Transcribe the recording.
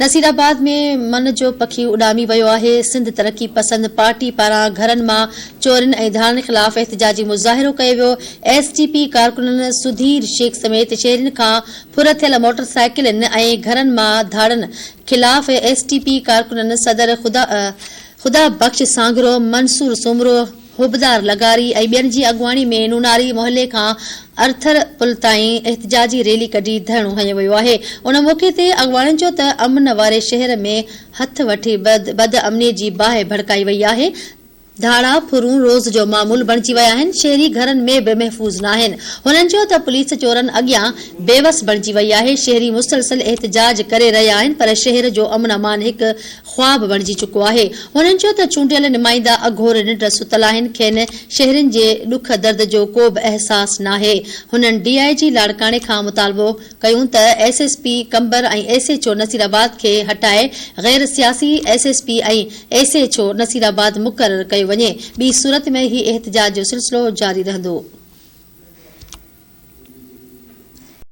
نصيرآباد ۾ من جو پکي اڏامي ويو آهي، سنڌ ترقي پسند پارٽي پاران گهرن مان چورين ۽ ڌاڙن خلاف احتجاجي مظاهرو ڪيو ويو، ايس ٽي پي ڪارڪنن سڌير شيخ سميت شهرين کان ڦر ٿيل موٽر سائيڪلن ۽ گهرن مان ڌاڙن خلاف ايس ٽي پي ڪارڪنن صدر خدا بخش سانگهرو، منصور سومرو، حبدار لغاري ۽ ٻين جي اڳواڻي ۾ نوناري محلي کان ارٿر پل تائين احتجاجي ريلي ڪڍي ڌرڻو هنيو ويو آهي. ان موقعي تي اڳواڻن چيو ته امن واري شهر ۾ هٿ وٺي بدامني جي باهه ڀڙڪائي وئي آهي، ڌاڙا، ڦرون روز جو معمول بڻجي ويا آهن، شهري گهرن ۾ به محفوظ ناهن. هنن چيو ته پوليس چورن اڳيان بيوس بڻجي وئي آهي، شهري مسلسل احتجاج ڪري رهيا آهن پر شهر جو امن امان هڪ خواب بڻجي چڪو آهي. هنن چيو ته چونڊيل نمائندا اگهور ننڊ ستل آهن، کين شهرين جي ڏک درد جو ڪو به احساس ناهي. هنن ڊي I جي لاڙڪاڻي کان مطالبو ڪيون ته S S P Qambar ۽ S H O Nasirabad کي هٽائي غير سياسي S S P ۽ S H O Nasirabad مقرر ڪيو وڃي، ٻي صورت ۾ هي احتجاج جو سلسلو جاري رهندو.